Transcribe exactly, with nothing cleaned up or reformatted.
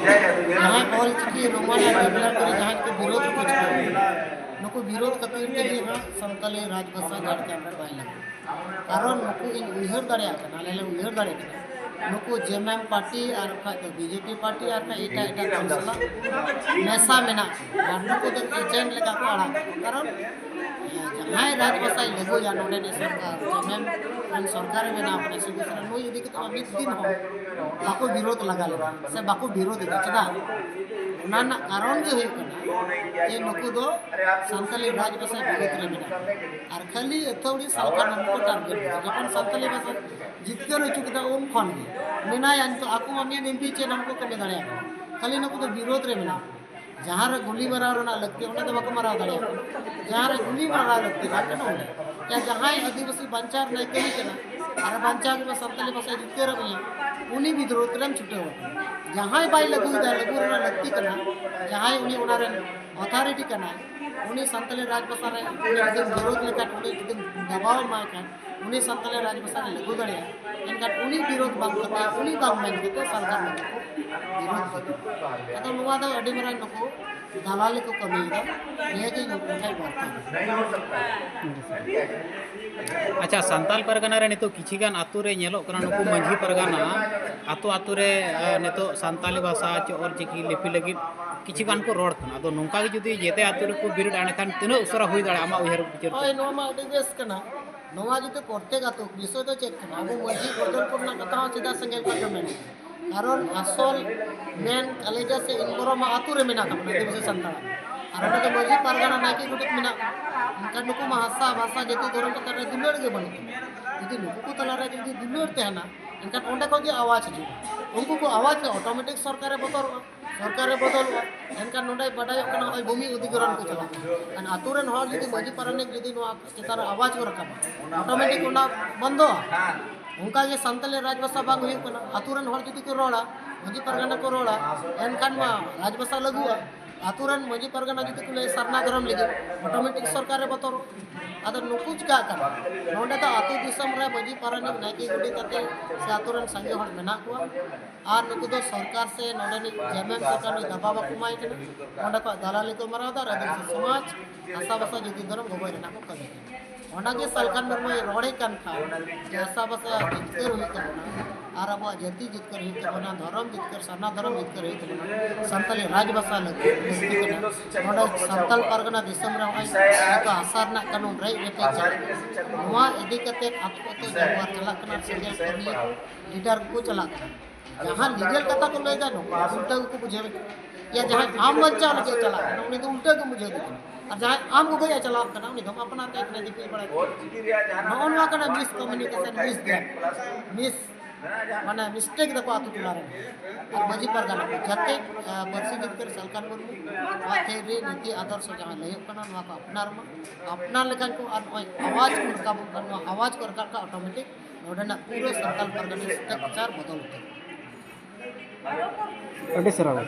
ᱡᱟᱦᱟᱸᱭ ᱚᱞ ᱪᱤᱠᱤ ᱨᱳᱢᱟᱱ ᱟᱨ ᱰᱮᱵᱷᱞᱚᱯ ᱨᱮ ᱡᱟᱦᱟᱸᱭ ᱠᱚ ᱵᱤᱨᱳᱫ ᱠᱚ ᱪᱤᱠᱟᱹᱭᱟ, ᱱᱩᱠᱩ ᱵᱤᱨᱳᱫ ᱠᱷᱟᱹᱛᱤᱨ ᱛᱮᱜᱮ ᱦᱟᱸᱜ ᱥᱟᱱᱛᱟᱞᱤ ᱨᱟᱡᱽ ᱵᱷᱟᱥᱟ ᱡᱷᱟᱲᱠᱷᱚᱸᱰ ᱨᱮ ᱵᱟᱭ ᱞᱟᱹᱜᱩ᱾ ᱠᱟᱨᱚᱱ ᱱᱩᱠᱩ ᱤᱧ ᱩᱭᱦᱟᱹᱨ ᱫᱟᱲᱮᱭᱟᱜ ᱠᱟᱱᱟ, ᱟᱞᱮ ᱞᱮ ᱩᱭᱦᱟᱹᱨ ᱫᱟᱲᱮᱭᱟᱜ ᱠᱟᱱᱟ, ᱱᱩᱠᱩ ᱡᱮᱢᱮᱢ ᱯᱟᱨᱴᱤ ᱟᱨ ᱵᱟᱠᱷᱟᱡ ᱫᱚ ᱵᱤᱡᱮᱯᱤ ᱯᱟᱨᱴᱤ ᱟᱨ ᱵᱟᱠᱷᱟᱡ ᱮᱴᱟᱜ ᱮᱴᱟᱜ ᱫᱚᱞ ᱥᱟᱞᱟᱜ ᱢᱮᱥᱟ ᱢᱮᱱᱟᱜ ᱠᱚᱣᱟ ᱟᱨ ᱱᱩᱠᱩ ᱫᱚ ᱮᱡᱮᱱᱴ ᱞᱮᱠᱟ ᱠᱚ ᱟᱲᱟᱜ ᱠᱚᱣᱟ᱾ ᱠᱟᱨᱚᱱ ᱡᱟᱦᱟᱸᱭ ᱨᱟᱡᱽ ᱵᱷᱟᱥᱟᱭ ᱞᱟᱹᱜᱩᱭᱟ ᱱᱚᱰᱮᱱᱤᱡ ᱥᱚᱨᱠᱟᱨ, ᱡᱮᱢᱮᱢ ᱨᱮᱱ ᱥᱚᱨᱠᱟᱨᱮ ᱵᱮᱱᱟᱣ ᱠᱟᱱᱟ, ᱥᱤᱵᱩ ᱥᱚᱨᱮᱱ, ᱱᱩᱭ ᱤᱫᱤ ᱠᱟᱛᱮ ᱢᱟ ᱢᱤᱫ ᱫᱤᱱ ᱦᱚᱸ ᱵᱟᱠᱚ ᱵᱤᱨᱳᱫ ᱞᱟᱜᱟ ᱞᱮᱫᱟ ᱥᱮ ᱵᱟᱠᱚ ᱵᱤᱨᱳᱫ ᱮᱫᱟ᱾ ᱪᱮᱫᱟᱜ? ᱚᱱᱟ ᱨᱮᱱᱟᱜ ᱠᱟᱨᱚᱱ ᱜᱮ ᱦᱩᱭᱩᱜ ᱠᱟᱱᱟ ᱡᱮ ᱱᱩᱠᱩ ᱫᱚ ᱥᱟᱱᱛᱟᱞᱤ ᱨᱟᱡᱽ ᱵᱷᱟᱥᱟ ᱵᱤᱨᱳᱫ ᱨᱮ ᱢᱮᱱᱟᱜ ᱠᱚᱣᱟ᱾ ᱟᱨ ᱠᱷᱟᱹᱞᱤ ᱟᱹᱛᱷᱟᱹᱣᱲᱤ ᱥᱟᱞᱠᱷᱟᱱ ᱱᱩᱠᱩ ᱠᱚ ᱴᱟᱨᱜᱮᱴ ᱮᱫᱟ᱾ ᱡᱚᱠᱷᱚᱱ ᱥᱟᱱᱛᱟᱞᱤ ᱵᱷᱟᱥᱟ ᱡᱤᱛᱠᱟᱹᱨ ᱦᱚᱪᱚ ᱠᱮᱫᱟ ᱩᱱ ᱠᱷᱚᱱ ᱜᱮ ᱢᱮᱱᱟᱭᱟ, ᱱᱤᱛᱚᱜ ᱟᱠᱚ ᱢᱟ ᱢᱤᱫ ᱮᱢᱯᱤ ᱪᱮᱫ ᱦᱚᱸ ᱵᱟᱠᱚ ᱠᱟᱹᱢᱤ ᱫᱟᱲᱮᱭᱟᱜ ᱠᱟᱱᱟ, ᱠᱷᱟᱹᱞᱤ ᱱᱩᱠᱩ ᱫᱚ ᱵᱤᱨᱳᱫ ᱨᱮ ᱢᱮᱱᱟᱜ ᱠᱚᱣᱟ᱾ ᱡᱟᱦᱟᱸ ᱨᱮ ᱜᱩᱞᱤ ᱢᱟᱨᱟᱣ ᱨᱮᱱᱟᱜ ᱞᱟᱹᱠᱛᱤ ᱚᱸᱰᱮ ᱫᱚ ᱵᱟᱠᱚ ᱢᱟᱨᱟᱣ ᱫᱟᱲᱮᱭᱟᱜ ᱠᱟᱱᱟ, ᱡᱟᱦᱟᱸ ᱨᱮ ᱜᱩᱞᱤ ᱢᱟᱨᱟᱣ ᱞᱟᱹᱠᱛᱤ ᱵᱟᱝ ᱠᱟᱱᱟ ᱚᱸᱰᱮ᱾ ᱡᱟᱦᱟᱸᱭ ᱟᱹᱫᱤᱵᱟᱹᱥᱤ ᱵᱟᱧᱪᱟᱣ ᱨᱮᱱᱟᱜ ᱠᱟᱹᱢᱤ ᱠᱟᱱᱟ ᱟᱨ ᱵᱟᱧᱪᱟᱣ ᱨᱮᱱᱟᱜ ᱥᱟᱱᱛᱟᱞᱤ ᱵᱷᱟᱥᱟ ᱡᱤᱛᱠᱟᱹᱨ ᱨᱮ ᱢᱮᱱᱟᱜ, ᱩᱱᱤ ᱵᱤᱨᱳᱫ ᱨᱮᱢ ᱪᱷᱩᱴᱟᱹᱣ ᱟᱠᱟᱱᱟ᱾ ᱡᱟᱦᱟᱸᱭ ᱵᱟᱭ ᱞᱟᱹᱜᱩᱭᱮᱫᱟ, ᱞᱟᱹᱜᱩ ᱨᱮᱱᱟᱜ ᱞᱟᱹᱠᱛᱤ ᱠᱟᱱᱟ, ᱡᱟᱦᱟᱸᱭ ᱩᱱᱤ ᱚᱱᱟ ᱨᱮᱱ ᱚᱛᱷᱚᱨᱤᱴᱤ ᱠᱟᱱᱟᱭ, ᱩᱱᱤ ᱥᱟᱱᱛᱟᱞᱤ ᱨᱟᱡᱽ ᱵᱷᱟᱥᱟ ᱨᱮ ᱩᱱᱤ ᱡᱩᱫᱤᱢ ᱵᱤᱨᱳᱫ ᱞᱮᱠᱷᱟᱱ, ᱩᱱᱤ ᱡᱩᱫᱤᱢ ᱫᱟᱵᱟᱣ ᱮᱢᱟᱭ ᱠᱷᱟᱱ, ᱩᱱᱤ ᱥᱟᱱᱛᱟᱞᱤ ᱨᱟᱡᱽ ᱵᱷᱟᱥᱟ ᱨᱮ ᱞᱟᱹᱜᱩ ᱫᱟᱲᱮᱭᱟᱜᱼᱟ, ᱮᱱᱠᱷᱟᱱ ᱩᱱᱤ ᱵᱤᱨᱳᱫ ᱵᱟᱝ ᱠᱟᱛᱮ, ᱩᱱᱤ ᱵᱟᱝ ᱢᱮᱱ ᱠᱟᱛᱮ ᱥᱟᱱᱛᱟᱲ ᱢᱮᱱᱛᱮ ᱠᱚ ᱵᱤᱨᱳᱫ ᱠᱮᱫᱟ᱾ ᱟᱫᱚ ᱱᱚᱣᱟ ᱫᱚ ᱟᱹᱰᱤ ᱢᱟᱨᱟᱝ ᱱᱩᱠᱩ ᱫᱟᱞᱟᱞᱤ ᱠᱚ ᱠᱟᱹᱢᱤᱭᱮᱫᱟ᱾ ᱱᱤᱭᱟᱹ ᱜᱮ ᱤᱧ ᱩᱱᱠᱩ ᱴᱷᱮᱱ ᱵᱟᱨᱛᱟ᱾ ᱟᱪᱪᱷᱟ, ᱥᱟᱱᱛᱟᱞ ᱯᱟᱨᱜᱟᱱᱟ ᱨᱮ ᱱᱤᱛᱚᱜ ᱠᱤᱪᱷᱤ ᱜᱟᱱ ᱟᱛᱳ ᱨᱮ ᱧᱮᱞᱚᱜ ᱠᱟᱱᱟ, ᱱᱩᱠᱩ ᱢᱟᱹᱡᱷᱤ ᱯᱟᱨᱜᱟᱱᱟ ᱟᱛᱳ ᱟᱛᱳ ᱨᱮ ᱮ, ᱱᱤᱛᱚᱜ ᱥᱟᱱᱛᱟᱞᱤ ᱵᱷᱟᱥᱟ ᱪᱮ ᱚᱞ ᱪᱤᱠᱤ ᱞᱤᱯᱤ ᱞᱟᱹᱜᱤᱫ ᱠᱤᱪᱷᱤ ᱜᱟᱱ ᱠᱚ ᱨᱚᱲ ᱠᱟᱱᱟ᱾ ᱟᱫᱚ ᱱᱚᱝᱠᱟ ᱜᱮ ᱡᱩᱫᱤ ᱡᱮᱛᱮ ᱟᱛᱳ ᱨᱮᱠᱚ ᱵᱤᱨᱤᱫ ᱟ, ᱮᱸᱰᱮᱠᱷᱟᱱ ᱛᱤᱱᱟᱹᱜ ᱩᱥᱟᱹᱨᱟ ᱦᱩᱭ ᱫᱟᱲᱮᱭᱟᱜᱼᱟ ᱟᱢᱟᱜ ᱩᱭᱦᱟᱹᱨ ᱵᱤᱪᱟᱹᱨ ᱛᱮ? ᱦᱳᱭ, ᱱᱚᱣᱟ ᱢᱟ ᱟᱹᱰᱤ ᱵᱮᱥ ᱠᱟᱱᱟ᱾ ᱱᱚᱣᱟ ᱡᱩᱫᱤ ᱯᱨᱚᱛᱮᱠ ᱟᱛᱳ, ᱵᱤᱥᱚᱭ ᱫᱚ ᱪᱮᱫ ᱠᱟᱱᱟ? ᱟᱵᱚ ᱢᱟᱹᱡᱷᱤ ᱵᱚᱫᱚᱞ ᱠᱚᱨᱮᱱᱟᱜ ᱠᱟᱛᱷᱟ ᱦᱚᱸ ᱪᱮᱫᱟᱜ ᱥᱮᱸᱜᱮᱞ ᱠᱷᱚᱱ ᱠᱚ ᱢᱮᱱ? ᱠᱟᱨᱚᱱ ᱟᱥᱚᱞ ᱢᱮᱱ ᱠᱟᱞᱮᱡᱟ ᱥᱮ ᱤᱱᱵᱚᱨᱚᱢᱟ ᱟᱛᱳ ᱨᱮ ᱢᱮᱱᱟᱜ ᱛᱟᱵᱚᱱᱟ ᱟᱹᱫᱤᱵᱟᱹᱥᱤ ᱥᱟᱱᱛᱟᱲ᱾ ᱟᱨ ᱚᱸᱰᱮ ᱫᱚ ᱢᱟᱹᱡᱷᱤ ᱯᱟᱨᱜᱟᱱᱟ ᱱᱟᱭᱠᱮ ᱜᱚᱰᱮᱛ ᱢᱮᱱᱟᱜ ᱠᱚᱣᱟ᱾ ᱮᱱᱠᱷᱟᱱ ᱱᱩᱠᱩ ᱢᱟ ᱦᱟᱥᱟ ᱵᱷᱟᱥᱟ ᱡᱟᱹᱛᱤ ᱫᱷᱚᱨᱚᱢ ᱪᱮᱛᱟᱱ ᱨᱮ ᱫᱩᱞᱟᱹᱲ ᱜᱮ ᱵᱟᱹᱱᱩᱜ ᱛᱟᱠᱚᱣᱟ᱾ ᱡᱩᱫᱤ ᱱᱩᱠᱩ ᱠᱚ ᱛᱟᱞᱟᱨᱮ ᱡᱩᱫᱤ ᱫᱩᱞᱟᱹᱲ ᱛᱟᱦᱮᱱᱟ, ᱮᱱᱠᱷᱟᱱ ᱚᱸᱰᱮ ᱠᱷᱚᱱ ᱜᱮ ᱟᱣᱟᱡᱽ ᱦᱤᱡᱩᱜᱼᱟ᱾ ᱩᱱᱠᱩ ᱠᱚ ᱟᱣᱟᱡᱽ ᱠᱷᱟᱱ ᱚᱴᱳᱢᱮᱴᱤᱠ ᱥᱚᱨᱠᱟᱨᱮ ᱵᱚᱛᱚᱨᱚᱜᱼᱟ᱾ ᱥᱚᱨᱠᱟᱨᱮ ᱵᱚᱫᱚᱞᱚᱜᱼᱟ, ᱮᱱᱠᱷᱟᱱ ᱱᱚᱰᱮ ᱵᱟᱰᱟᱭᱚᱜ ᱠᱟᱱᱟ ᱱᱚᱜᱼᱚᱭ ᱵᱷᱩᱢᱤ ᱚᱫᱷᱤᱜᱨᱚᱦᱚᱱ ᱠᱚ ᱪᱟᱞᱟᱜ ᱠᱟᱱᱟ᱾ ᱮᱱᱠᱷᱟᱱ ᱟᱛᱳ ᱨᱮᱱ ᱦᱚᱲ ᱡᱩᱫᱤ ᱢᱟᱹᱡᱷᱤ ᱯᱟᱨᱟᱱᱤᱠ ᱡᱩᱫᱤ ᱱᱚᱣᱟ ᱪᱮᱛᱟᱱ ᱨᱮ ᱟᱣᱟᱡᱽ ᱠᱚ ᱨᱟᱠᱟᱵᱟ, ᱚᱴᱳᱢᱮᱴᱤᱠ ᱚᱱᱟ ᱵᱚᱱᱫᱚᱜᱼᱟ᱾ ᱚᱱᱠᱟ ᱜᱮ ᱥᱟᱱᱛᱟᱞᱤ ᱨᱟᱡᱽ ᱵᱷᱟᱥᱟ ᱵᱟᱝ ᱦᱩᱭᱩᱜ ᱠᱟᱱᱟ᱾ ᱟᱛᱳ ᱨᱮᱱ ᱦᱚᱲ ᱡᱩᱫᱤ ᱠᱚ ᱨᱚᱲᱟ, ᱢᱟᱹᱡᱷᱤ ᱯᱟᱨᱜᱟᱱᱟ ᱠᱚ ᱨᱚᱲᱟ, ᱮᱱᱠᱷᱟᱱ ᱢᱟ ᱨᱟᱡᱽ ᱵᱷᱟᱥᱟ ᱞᱟᱹᱜᱩᱜᱼᱟ᱾ ᱟᱛᱳ ᱨᱮᱱ ᱢᱟᱹᱡᱷᱤ ᱯᱟᱨᱜᱟᱱᱟ ᱡᱩᱫᱤ ᱠᱚ ᱞᱟᱹᱭᱟ ᱥᱟᱨᱱᱟ ᱫᱷᱚᱨᱚᱢ ᱞᱟᱹᱜᱤᱫ, ᱚᱴᱳᱢᱮᱴᱤᱠ ᱥᱚᱨᱠᱟᱨᱮ ᱵᱚᱛᱚᱨᱚᱜᱼᱟ᱾ ᱟᱫᱚ ᱱᱩᱠᱩ ᱪᱤᱠᱟᱹᱜ ᱠᱟᱱᱟ? ᱱᱚᱰᱮ ᱫᱚ ᱟᱹᱛᱩ ᱫᱤᱥᱚᱢ ᱨᱮ ᱢᱟᱹᱡᱷᱤ ᱯᱟᱨᱟᱱᱤᱠ ᱱᱟᱭᱠᱮ ᱜᱚᱰᱮᱛ ᱟᱛᱮ ᱥᱮ ᱟᱹᱛᱩ ᱨᱮᱱ ᱥᱟᱸᱜᱮ ᱦᱚᱲ ᱢᱮᱱᱟᱜ ᱠᱚᱣᱟ᱾ ᱟᱨ ᱱᱩᱠᱩ ᱫᱚ ᱥᱚᱨᱠᱟᱨ ᱥᱮ ᱱᱚᱰᱮᱱᱤᱡ ᱡᱮᱢᱮᱢ ᱥᱚᱨᱠᱟᱨ ᱱᱩᱭ ᱫᱟᱵᱟ ᱵᱟᱠᱚ ᱮᱢᱟᱭ ᱠᱟᱱᱟ᱾ ᱱᱚᱰᱮ ᱠᱷᱚᱱ ᱫᱟᱞᱟᱞᱤ ᱠᱚ ᱢᱟᱨᱟᱣ ᱮᱫᱟ ᱟᱨ ᱟᱹᱫᱤᱵᱟᱹᱥᱤ ᱥᱚᱢᱟᱡᱽ ᱦᱟᱥᱟ ᱵᱷᱟᱥᱟ ᱡᱟᱹᱛᱤ ᱫᱷᱚᱨᱚᱢ ᱜᱚᱜᱚᱭ ᱨᱮᱱᱟᱜ ᱠᱚ ᱠᱟᱹᱢᱤ ᱠᱟᱱᱟ᱾ ᱚᱱᱟᱜᱮ ᱥᱟᱞᱠᱷᱟᱱ ᱢᱩᱨᱢᱩᱭ ᱨᱚᱲᱮ ᱠᱟᱱ ᱠᱷᱟᱱ ᱡᱮ ᱦᱟᱥᱟ ᱵᱷᱟᱥᱟ ᱡᱤᱛᱠᱟᱹᱨ ᱦᱩᱭᱩᱜ ᱛᱟᱵᱚᱱᱟ ᱟᱨ ᱟᱵᱚᱣᱟᱜ ᱡᱟᱹᱛᱤ ᱡᱤᱛᱠᱟᱹᱨ ᱦᱩᱭᱩᱜ ᱛᱟᱵᱚᱱᱟ, ᱫᱷᱚᱨᱚᱢ ᱡᱤᱛᱠᱟᱹᱨ, ᱥᱟᱨᱱᱟ ᱫᱷᱚᱨᱚᱢ ᱡᱤᱛᱠᱟᱹᱨ ᱦᱩᱭᱩᱜ ᱛᱟᱵᱚᱱᱟ, ᱥᱟᱱᱛᱟᱞᱤ ᱨᱟᱡᱽ ᱵᱷᱟᱥᱟ ᱞᱟᱹᱜᱤᱫ ᱞᱟᱹᱠᱛᱤ ᱠᱟᱱᱟ᱾ ᱱᱚᱰᱮ ᱥᱟᱱᱛᱟᱞ ᱯᱟᱨᱜᱟᱱᱟ ᱫᱤᱥᱚᱢ ᱨᱮ ᱱᱚᱜᱼᱚᱭ ᱱᱤᱛᱚᱜ ᱦᱟᱥᱟ ᱨᱮᱱᱟᱜ ᱠᱟᱹᱱᱩᱱ ᱨᱮᱡ ᱨᱮᱯᱮᱡ ᱪᱟᱞᱟᱜ ᱠᱟᱱᱟ᱾ ᱱᱚᱣᱟ ᱤᱫᱤ ᱠᱟᱛᱮ ᱟᱹᱛᱩ ᱟᱹᱛᱩ ᱡᱟᱱᱣᱟᱨ ᱪᱟᱞᱟᱜ ᱠᱟᱱᱟ, ᱥᱮᱸᱜᱮᱞ ᱠᱟᱹᱢᱤ ᱞᱤᱰᱟᱨ ᱠᱚ ᱪᱟᱞᱟᱜ ᱠᱟᱱᱟ᱾ ᱡᱟᱦᱟᱸ ᱞᱤᱜᱟᱞ ᱠᱟᱛᱷᱟ ᱠᱚ ᱞᱟᱹᱭ ᱮᱫᱟ, ᱱᱚᱝᱠᱟ ᱩᱞᱴᱟᱹ ᱜᱮᱠᱚ ᱵᱩᱡᱷᱟᱹᱣ ᱮᱫᱟ᱾ ᱭᱟ ᱡᱟᱦᱟᱸᱭ ᱟᱢ ᱵᱟᱧᱪᱟᱣ ᱞᱟᱹᱜᱤᱫ ᱮ ᱪᱟᱞᱟᱜ ᱠᱟᱱᱟ, ᱩᱱᱤ ᱫᱚ ᱩᱞᱴᱟᱹ ᱜᱮ ᱵᱩᱡᱷᱟᱹᱣ ᱮᱫᱟ᱾ ᱟᱨ ᱡᱟᱦᱟᱸᱭ ᱟᱢ ᱜᱚᱜᱚᱭ ᱪᱟᱞᱟᱣ ᱠᱟᱱᱟ, ᱩᱱᱤ ᱫᱚ ᱟᱯᱱᱟᱨ ᱛᱮ ᱮᱠᱞᱟ ᱫᱤᱯᱤᱞ ᱵᱟᱲᱟᱭ ᱠᱟᱱᱟ᱾ ᱱᱚᱜᱼᱚ ᱱᱚᱣᱟ ᱠᱟᱱᱟ ᱢᱤᱥ ᱠᱚᱢᱤᱭᱩᱱᱤᱠᱮᱥᱚᱱ, ᱢᱤᱥ ᱜᱮᱢ, ᱢᱤᱥ ᱢᱟᱱᱮ ᱢᱤᱥᱴᱮᱠ ᱫᱟᱠᱚ ᱟᱛᱳ ᱴᱚᱞᱟ ᱨᱮ᱾ ᱟᱨ ᱢᱟᱹᱡᱷᱤ ᱯᱟᱨᱜᱟᱱᱟ ᱠᱚ ᱡᱟᱛᱮ, ᱟᱸ, ᱯᱟᱹᱨᱥᱤ ᱡᱤᱛᱠᱟᱹᱨ ᱥᱟᱞᱠᱷᱟᱱ ᱢᱩᱨᱢᱩ ᱱᱚᱣᱟ ᱛᱮ ᱨᱮ ᱱᱤᱛᱤ ᱟᱫᱚᱨᱥᱚ ᱡᱟᱦᱟᱸ ᱞᱟᱹᱭᱚᱜ ᱠᱟᱱᱟ, ᱱᱚᱣᱟ ᱠᱚ ᱟᱯᱱᱟᱨ ᱢᱟ, ᱟᱯᱱᱟᱨ ᱞᱮᱠᱷᱟᱱ ᱠᱚ ᱟᱨ ᱱᱚᱜᱼᱚᱭ ᱟᱣᱟᱡᱽ ᱠᱚ ᱨᱟᱠᱟᱵᱚᱜ ᱠᱟᱱᱟ, ᱱᱚᱣᱟ ᱟᱣᱟᱡᱽ ᱠᱚ ᱨᱟᱠᱟᱵ ᱠᱷᱟᱱ ᱚᱴᱳᱢᱮᱴᱤᱠ ᱱᱚᱰᱮᱱᱟᱜ ᱯᱩᱨᱟᱹ ᱥᱟᱱᱛᱟᱲ ᱯᱟᱨᱜᱟᱱᱟ ᱥᱴᱨᱟᱠᱪᱟᱨ ᱵᱚᱫᱚᱞ ᱩᱛᱟᱹᱨᱚᱜᱼᱟ᱾ ᱟᱹᱰᱤ ᱥᱟᱨᱦᱟᱣ᱾